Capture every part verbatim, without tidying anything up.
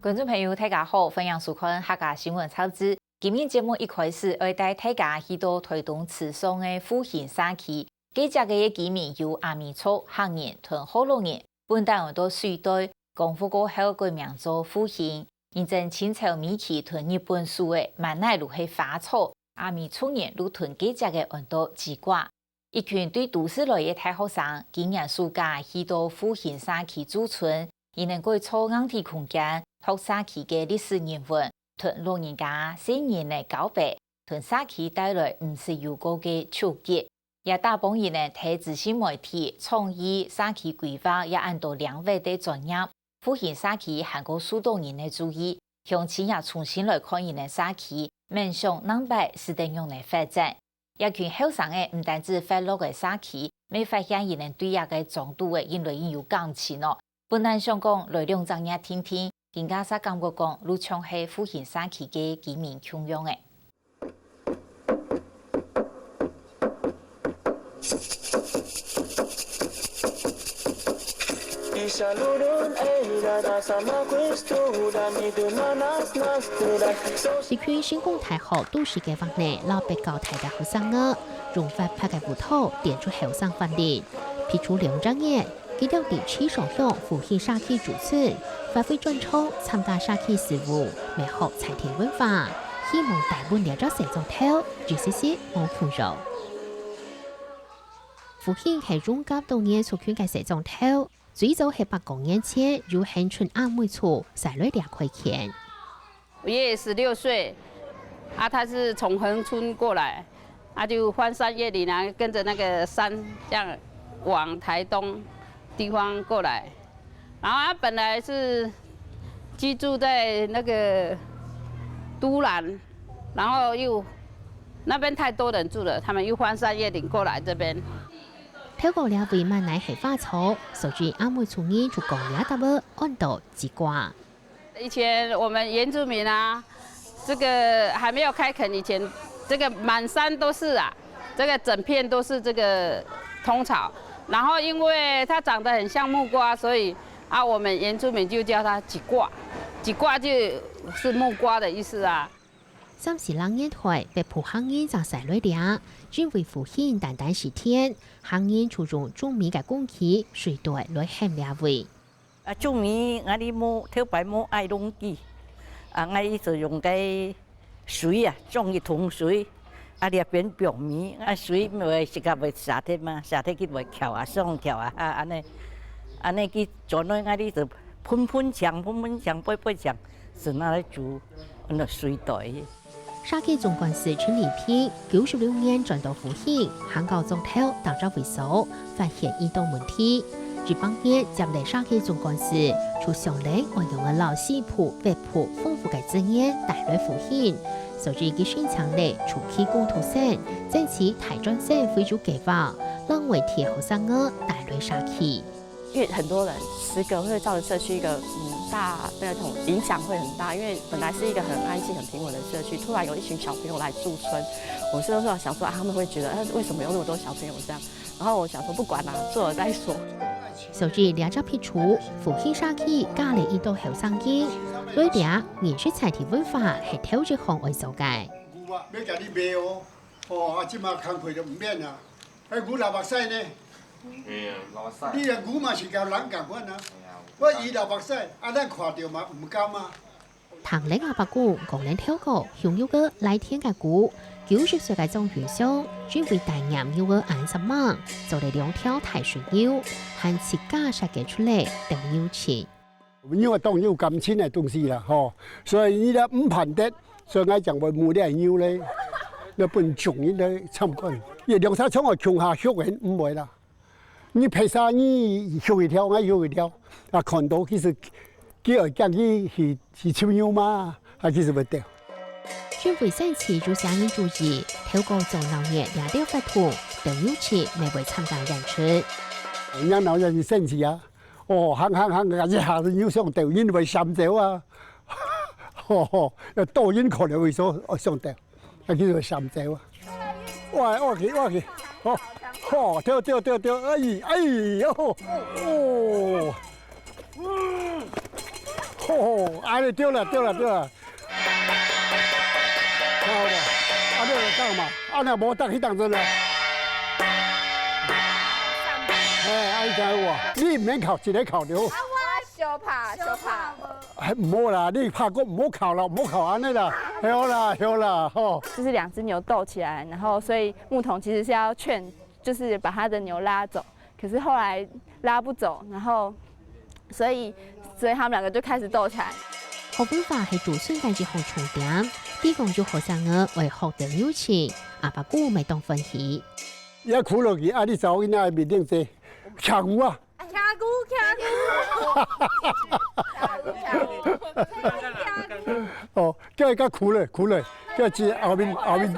觀眾朋友，大家好，歡迎收看客家新聞雜誌。今日節目一開始，愛帶大家去到臺東池上个復興社區。該跡个居民有阿美族、客人同福佬人，本旦安到水碓，光復過後改名做復興。人稱清朝尾期同日本時个滿哪攄个花草，阿美族人就同該跡个安到雞瓜。 一群對都市來个大學生，今年暑假去到復興社區駐村，佢等改造硬體空間，學社區个歷史人文，同老人家、細人仔交陪，同社區帶來毋識有過个觸覺。也打幫佢等在資訊媒體、創意、社區規劃也恁多領域个專業，復興社區還過受到人个注意，鄉親也重新來看佢等社區，愐想兩擺使得仰仔發展。 這群後生仔毋單止活絡个社區，乜發現佢等對這个莊肚仔越來越有感情哦。本來想講來兩隻月定定，今下煞感覺講就像係復興社區个居民共樣仔。 一群成功大學都市計畫內摎北教大个學生仔，用活潑个舞蹈點出後生活力。譬如兩隻月，佢兜在市上向復興社區駐村，發揮專長，參加社區事務，乜學在地文化，希望帶分這隻細莊頭，一息息無共樣。復興係永嘉多元族群个細莊頭， 最早係百過年前，由恆春阿美族徙來這開墾。我爺爺十六歲，啊，他是從恆春過來，啊，就翻山越嶺啊，跟著那個山這樣往臺東地方過來。然後他本來是居住在那個都蘭，然後又那邊太多人住了，他們又翻山越嶺過來這邊。透過這位滿哪係花草，所以阿美族人就講這搭仔安到 雞瓜。以前我們原住民啊，這個還沒有開墾以前，這個滿山都是啊，這個整片都是這個通草。然後因為它長得很像木瓜，所以啊，我們原住民就叫它雞瓜。雞瓜就是木瓜的意思啊。三四零年代，北埔客人正徙來這，因為復興單單係田，客人就用種米个工具水碓來喊這位。 啊，種米，𠊎俚無，頭擺無愛農機，啊，𠊎俚就用該水啊，裝一桶水，啊，這片放米，啊，水會自家會瀉忒嘛，瀉忒佢會翹啊，上翹啊，啊，恁呢，恁呢佢轉來𠊎俚就歕歕淨，歕歕淨，背背淨，就拿來煮，恁呢水碓。 社區總幹事陳麗萍九十六年轉到復興，行到莊頭逐隻位所，發現已多問題。一百年接任社區總幹事，就想等愛仰仔摎四埔、北埔豐富个資源帶來復興，所以佢申請了初期工讀生，爭取大專生惠州計畫，摎外地學生仔帶來社區。 因為很多人十個會造成社區一個，嗯，大，那種影響會很大，因為本來是一個很安靜、很平穩的社區，突然有一群小朋友來駐村，我是突然想說，啊，他們會覺得，啊，為什麼有那麼多小朋友這樣？然後我想說，不管啦，做了再說。所以這隻譬如，復興社區加了已多後生人，對這認識在地文化係頭一項愛做个。牛啊，愛佮你賣哦，哦，啊，這馬工課就毋免啊。 欸，牛流目屎呢？嘿啊，流目屎。你个牛嘛是佮人仝款啊。嘿啊。我伊流目屎，啊，咱看著嘛毋甘啊。聽人阿伯講，講人頭過，享有个犁田个牛，九十歲个張雲香，因為帶念牛仔恁煞猛，做了兩條大水牛，還自家設計出來鬥牛吃。 牛啊，當有感情个東西啦，吼，所以你若毋盼得，所以𠊎正會牧這牛咧，來分眾人來參觀。伊兩儕像个共下畜个，毋會啦。你別儕你畜一條，𠊎畜一條，啊，看到其實佢會驚佢去，去尋牛嘛，啊，其實會鬥。因為先前有些人注意，透過做鬧熱這兜活動，鬥牛士乜會參加演出。人鬧熱係先前啊， 哦，行行行，一下子又想鬥，因為閃走啊。吼吼，要多人看了會說，哦，想鬥，啊，佢就閃走啊。哇，哇去，哇去，吼，吼，跳跳跳跳，哎，哎，哦，哦。吼吼，哎，对了，对了，对了。看好不好？啊，你有看嘛？啊，那无当去当真了。哎，啊，你知有无？你毋免哭，一个哭了。啊，我相拍，相拍。哎，毋好啦，你拍个毋好哭啦，毋好哭安尼啦，对啦，对啦，吼。就是两只牛斗起来，然后所以牧童其实是要劝，就是把他的牛拉走，可是后来拉不走，然后所以所以他们两个就开始斗起来。学文化係竹筍个一項重點，地方有學生仔愛學鬥牛情，阿伯牯乜當歡喜。也苦落去，啊，你查某囡仔面顶坐，徛牛啊！徛牛，徛牛，徛牛，徛牛。哦，叫伊較苦咧，苦咧，叫伊後面后面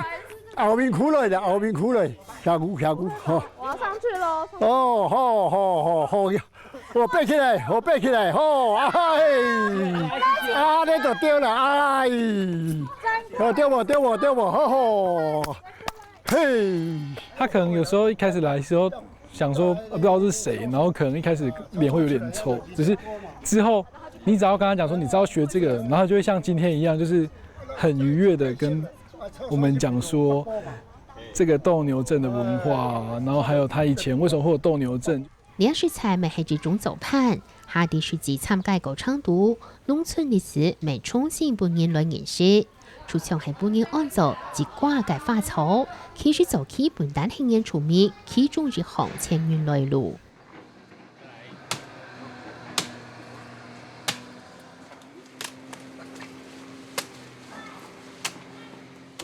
后面苦落啦，后面苦落，徛牛徛牛，吼。我要上去喽。哦，好好好好，我爬起來，我爬起來，吼，哎，啊，你就對了，哎，好，對無對無對無，吼吼，嘿。他可能有时候一开始来的时候，想说呃不知道是谁，然后可能一开始脸会有点臭，只是之后你只要跟他讲说你知道学这个，然后就会像今天一样，就是很愉悦的跟我们讲说这个斗牛症的文化啊，然后还有他以前为什么会有斗牛症。這食材乜係一種做伴，下底實際參加過程肚，農村歷史乜重新分人來認識。就像係分人安做一掛个花草，其實早期毋單係原住民其中一項前人來路。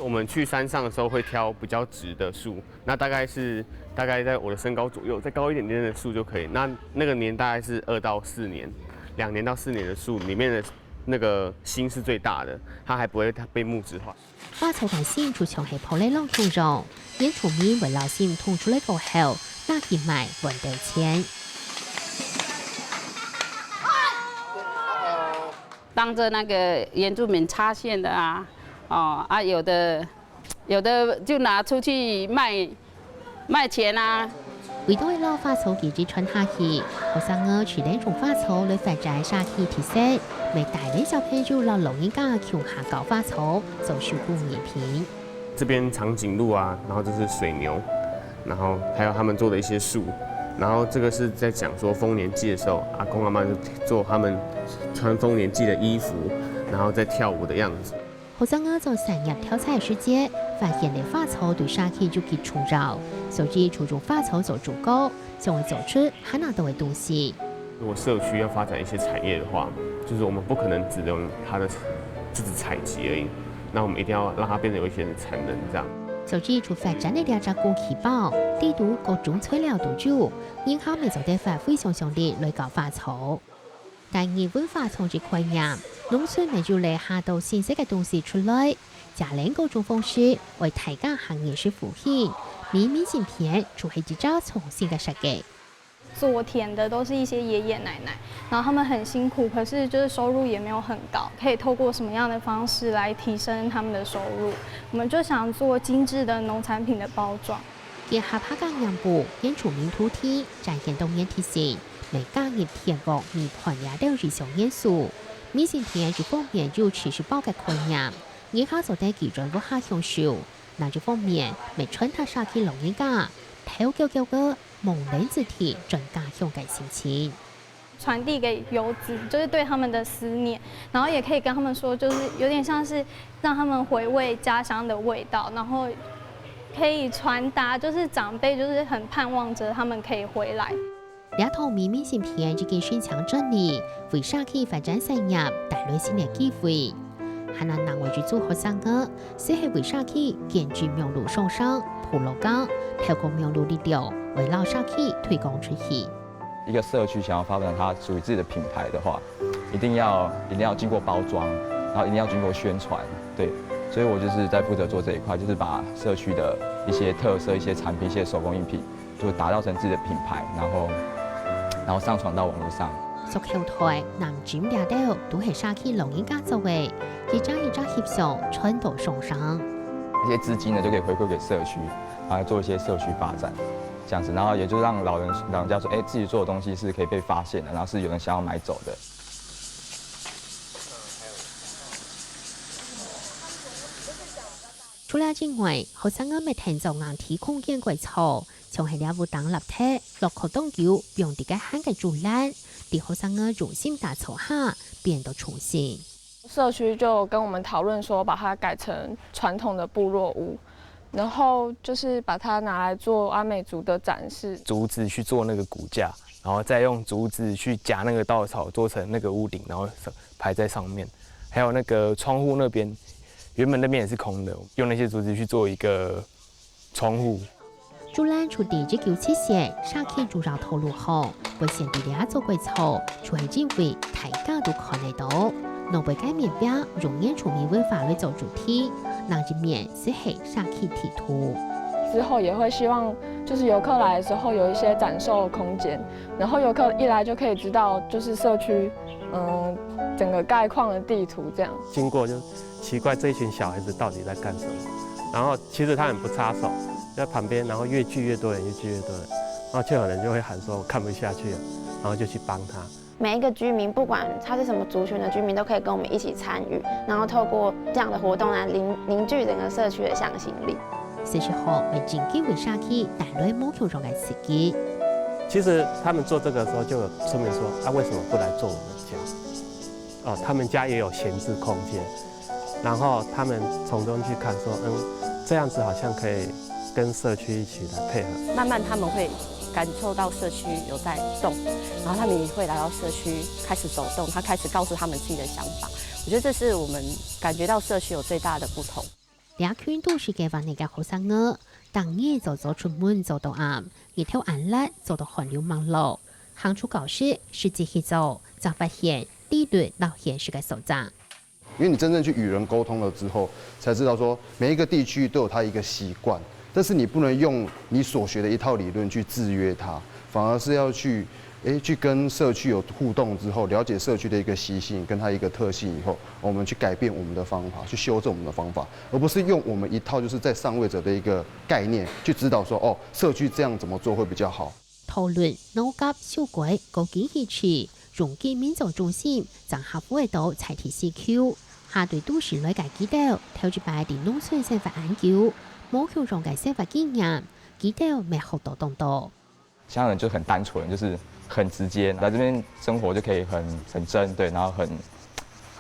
我们去山上的时候会挑比较直的树，那大概是大概在我的身高左右，再高一点点的树就可以。那那个年大概是二到四年，两年到四年的树里面的那个心是最大的，它还不会被木质化。花草个心就像係玻璃囊共樣，原住民會摎心捅出來過後，拿去賣換得錢。当着那个原住民插线的啊，哦啊，有的有的就拿出去卖卖钱啊。為著愛摎花草技藝傳下去，學生仔就利用花草來發展社區特色，乜帶領小朋友摎老人家共下搞花草，做手工藝品。这边长颈鹿啊，然后这是水牛，然后还有他们做的一些树，然后这个是在讲说丰年祭的时候，阿公阿妈就做他们穿丰年祭的衣服，然后在跳舞的样子。學生仔做產業調查時節，發現這花草對社區有幾重要，所以就用花草做主角，想愛做出還能到个東西。如果社区要发展一些产业的话，就是我们不可能只用它的自己采集而已，那我们一定要让它变得有一些产能这样。所以就發展了這隻工具包，裡肚各種材料都有，人客乜做得發揮想像力來搞花草。 帶入文化創意概念，農村乜有了下多新鮮个東西出來，借等各種方式，為大家行業式復興。明明信片就係一隻創新个設計。做田的都是一些爷爷奶奶，然后他们很辛苦，可是就是收入也没有很高，可以透过什么样的方式来提升他们的收入？我们就想做精致的农产品的包装。 結合客家染布、原住民土地、展現多元特色，乜加入田園美感這兜日常元素。明信片一方面有知識包个概念，人客做得寄轉屋下享受；另一方面，乜傳達社區老人家頭高高个望等子弟轉家鄉个心情。 傳遞給游子，就是對他們的思念，然後也可以跟他們說，就是有點像是讓他們回味家鄉的味道，然後可以傳達，就是長輩就是很盼望著他們可以回來。這套明信片已經申請整理，為社區發展產業帶來新个機會。還有另外一組學生仔，就係為社區建置網路商城、部落格，透過網路力量，為老社區推廣出去。 一个社区想要发展它属于自己的品牌的话，一定要一定要经过包装，然后一定要经过宣传，对，所以我就是在负责做这一块，就是把社区的一些特色、一些产品、一些手工艺品，就打造成自己的品牌，然后然后上传到网络上。塑膠袋、藍針這兜都係社區老人家做个，一隻一隻翕相傳到商城。一些资金呢，就可以回馈给社区，啊，做一些社区发展，这样子，然后也就让老人老人家说，哎，自己做的东西是可以被发现的，然后是有人想要买走的。除了之外，學生仔乜聽著硬地空間改造，像係這屋頂立忒，落過當久放在該項个竹籃，在學生仔用心打造下，變到全新。社區就跟我們討論說，把它改成傳統的部落屋，然後就是把它拿來做阿美族的展示。竹子去做那个骨架，然后再用竹子去夹那个稻草，做成那个屋顶，然后排在上面。还有那个窗户那边，原本那边也是空的，用那些竹子去做一个窗户。竹籃就在一九七四社區主要道路項，會選在這做改造，就係因為大家都看得到。外背个面壁用原住民文化來做主題，另一面就係社區地圖。之後也會希望，就是遊客來的時候有一些展售空間，然後遊客一來就可以知道，就是社區，嗯，整個概况的地图这样。经过就奇怪这一群小孩子到底在干什么，然后其实他们不插手，在旁边，然后越聚越多人，越聚越多人，然后就有人就会喊说我看不下去了，然后就去帮他。每一个居民，不管他是什么族群的居民，都可以跟我们一起参与，然后透过这样的活动来凝凝聚整个社区的向心力。四十號會真正為社區帶來無共樣个刺激。其实他们做这个的时候就有村民说，啊，为什么不来做我们家？哦，他们家也有闲置空间，然后他们从中去看说，嗯，这样子好像可以跟社区一起来配合。慢慢他们会感受到社区有在动，然后他们也会来到社区开始走动，他开始告诉他们自己的想法。我觉得这是我们感觉到社区有最大的不同。這群都市計畫个學生仔，逐日早早出門做到暗，日頭恁烈做到汗流滿額，行出教室，實際去做，正發現地理摎現實个所在。因为你真正去与人沟通了之后，才知道说每一个地区都有它一个习惯，但是你不能用你所学的一套理论去制约它，反而是要去，诶，去跟社区有互动之后，了解社区的一个习性跟它一个特性以后，我们去改变我们的方法，去修正我们的方法，而不是用我们一套就是在上位者的一个概念去指导说，哦，社区这样怎么做会比较好。讨論、鬧輒、修改、高經濟區，用居民做中心，正合乎到在地需求。下對都市來个佢兜，頭一擺在農村生活恁久，無共樣个生活經驗，佢兜乜學到當多。鄉下人就很單純，就是很直接，来这边生活就可以很很真，对，然后很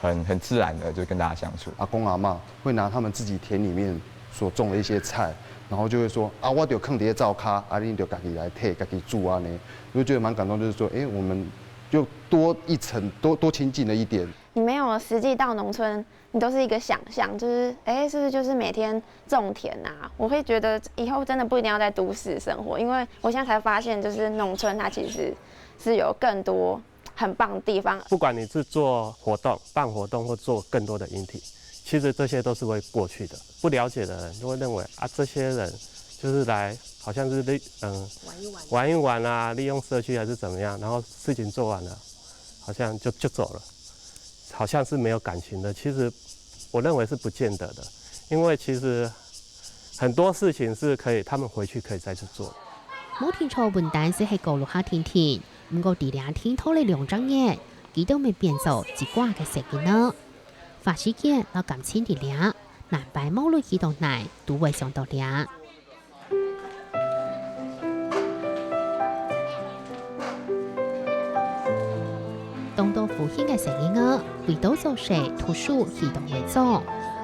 很很自然的就跟大家相处。阿公阿嬷会拿他们自己田里面所种的一些菜，然后就会说啊，我就囥在灶骹，啊，恁就家己来提，家己煮啊呢，我就觉得蛮感动，就是说，哎，我们又多一层，多多亲近了一点。你没有实际到农村，你都是一个想象，就是哎，是不是就是每天种田啊？我会觉得以后真的不一定要在都市生活，因为我现在才发现，就是农村它其实是有更多很棒的地方。不管你是做活动、办活动，或做更多的议题，其实这些都是会过去的。不了解的人就会认为啊，这些人就是来好像是利嗯玩一玩啊，利用社区还是怎么样，然后事情做完了，好像就就走了，好像是没有感情的。其实我认为是不见得的，因为其实很多事情是可以他们回去可以再去做。無定著文旦就係高樓下定定，毋過在這定到了兩隻月，佢兜乜變做一掛个細囡仔。花時間摎感情在這，難擺無論去到哪，都會想到這。當多附近个細人仔，為到做事讀書去到外庄，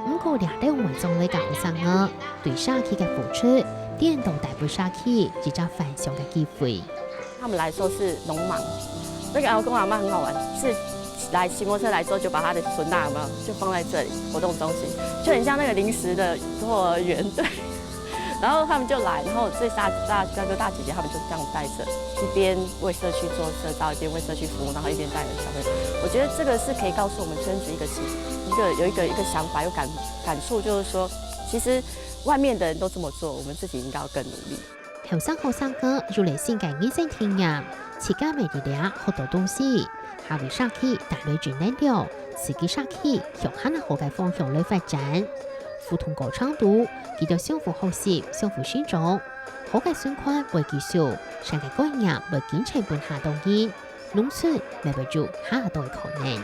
毋過這兜外庄來个學生仔，對社區个付出，顛倒帶分社區一隻翻身个機會。他们来说是农忙，那个阿公阿嬷很好玩，是来骑摩托车来之后就把他的孙大有没有就放在这里活动中心，就很像那个临时的托儿园，对。然后他们就来，然后这大大哥哥大姐姐他们就这样带着，一边为社区做社造，一边为社区服务，然后一边带着小朋友。我觉得这个是可以告诉我们村子一个情，一个有一个一个想法，有感感触，就是说，其实外面的人都这么做，我们自己应该要更努力。後生學生仔有了新个人生體驗，自家乜在這學到東西，還為社區帶來正能量，自家社區向還較好个方向來發展。 互動過程中，佢兜相互學習、相互成長，好个循環會繼續，新个觀念會緊隨分下代人，農村乜會有下一代个可能。